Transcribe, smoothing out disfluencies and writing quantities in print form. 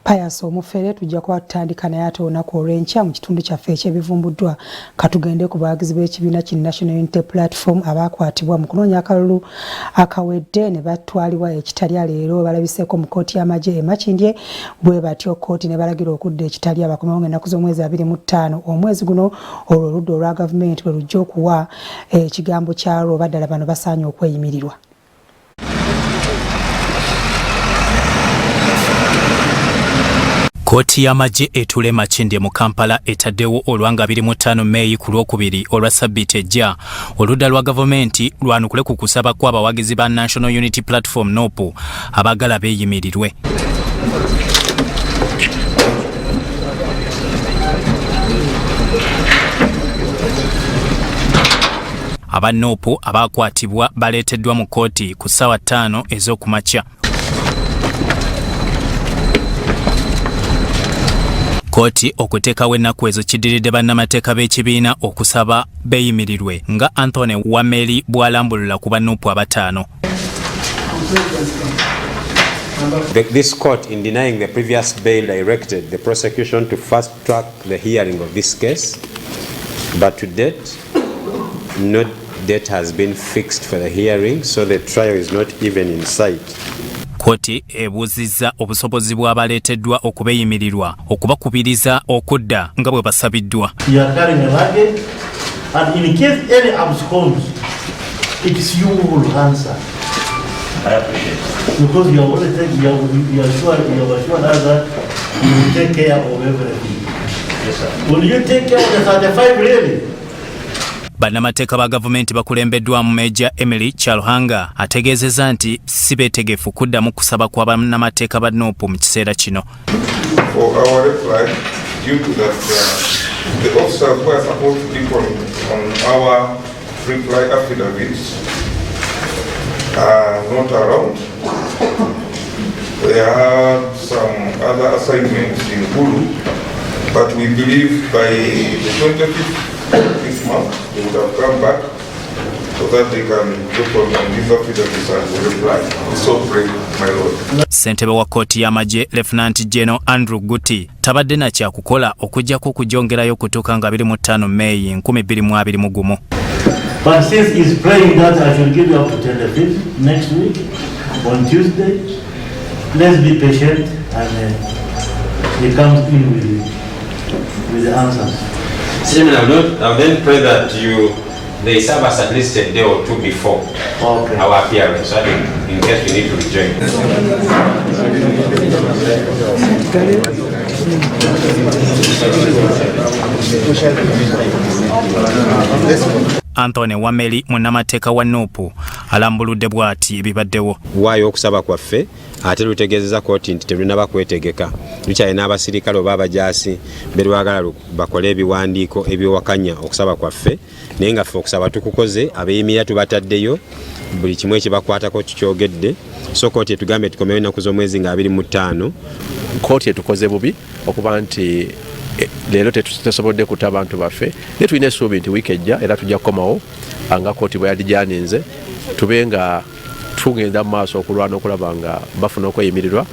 Pius Omufere tujja kuba tutandika naye ate olunaku olw'enkya mu kitundu kyaffe eky'ebivumbuddwa. Katugende ku bawagizi b'ekibiina ki National Unity Platform abaakwatibwa mu kunoonya akalulu akawedde ne batwalibwa e Kitalya leero balabiseeko mu kkooti y'amagye e Makindye. Bwe batyo kkooti ne balagira okudda e Kitalya bakomewo ng'ennaku z'omwezi 25 omwezi guno, olwo oludda olwa gavumenti bwe lujja okuwa ekigambo kyalwo oba ddala bano basaanye okweyimirirwa. Kkooti y'amagye etuula e Makindye mu Kampala etaddewo olwanga 25 Meeyi ku Lwokubiri olwa ssabbiiti ejja oludda lwa gavumenti lwanukule ku kusaba kw'abawagizi ba National Unity Platform NUP abaagala beeyimirirwe. Aba NUP abaakwatibwa baleeteddwa mu kkooti ku ssaawa 5 ez'okumakya. Kkooti okuteekawo ennaku ezo kiddiridde bannamateeka b'ekibiina okusaba beeyimirirwe nga Anthony Wameli bw'alambulula ku ba NUP abataano. This court, in denying the previous bail, directed the prosecution to fast track the hearing of this case, but to date, no date has been fixed for the hearing, so the trial is not even in sight. Kkooti ebuuzizza obusobozi bw'abaleeteddwa okubeeyimirirwa okubakubiriza okudda nga bwe basabiddwa. You are carrying a luggage, and in case any absconds, it is you who will answer. I appreciate it. Because you have already taken, you are sure, you have assured us that you will take care of everything. Yes, sir. Will you take care of the 35 really? Bannamateeka ba gavumenti bakulembeddwamu Meeja Emily Kyaruhanga ategeezezza nti si beetegefu kuddamu kusaba kwa bannamateeka ba NUP mu kiseera kino. For our reply, due to that the officers who are supposed to be on our reply affidavits are not around. There are some other assignments in Gulu, but we believe by the 25th of this month they would have come back so that they can look on these affidavits and reply. So pray, my lord. Ssentebe wa kkooti y'amagye Lieutenant General Andrew Gutti tabadde na kyakukola okuggyako okugyongerayo okutuuka nga 25 Meeyi 2021. But since he's praying that I should give you up to 25th next week on Tuesday, let's be patient and he comes in with the answers. Chairman, I would then pray that they serve us at least a day or two before our appearance, so that in case we need to rejoin. Anthony Wameli munnamateeka wa NUP alambuludde bw'ati ebibaddewo. Waayo okusaba kwaffe ate lutegeezeza kkooti nti terunnaba kwetegeka, lukyalina abasirikale oba abajaasi be lwagala bakole ebiwandiiko ebyowakanya okusaba kwaffe, naye nga ffe okusaba tukukoze, abeeyimirira tubataddeyo, buli kimu ekibakwatako tukyogedde. So kkooti etugambye tukomewo ennaku z'omwezi nga 25. Kkooti etukoze bubi okuba nti leero tetusobodde kuta abantu baffe, naye tulina essuubi nti wiiki ejja era tujja kukomawo nga kkooti bwe yadijaaninze, tube nga tugenda mu maaso okulwana okulaba nga bafuna okweyimirirwa.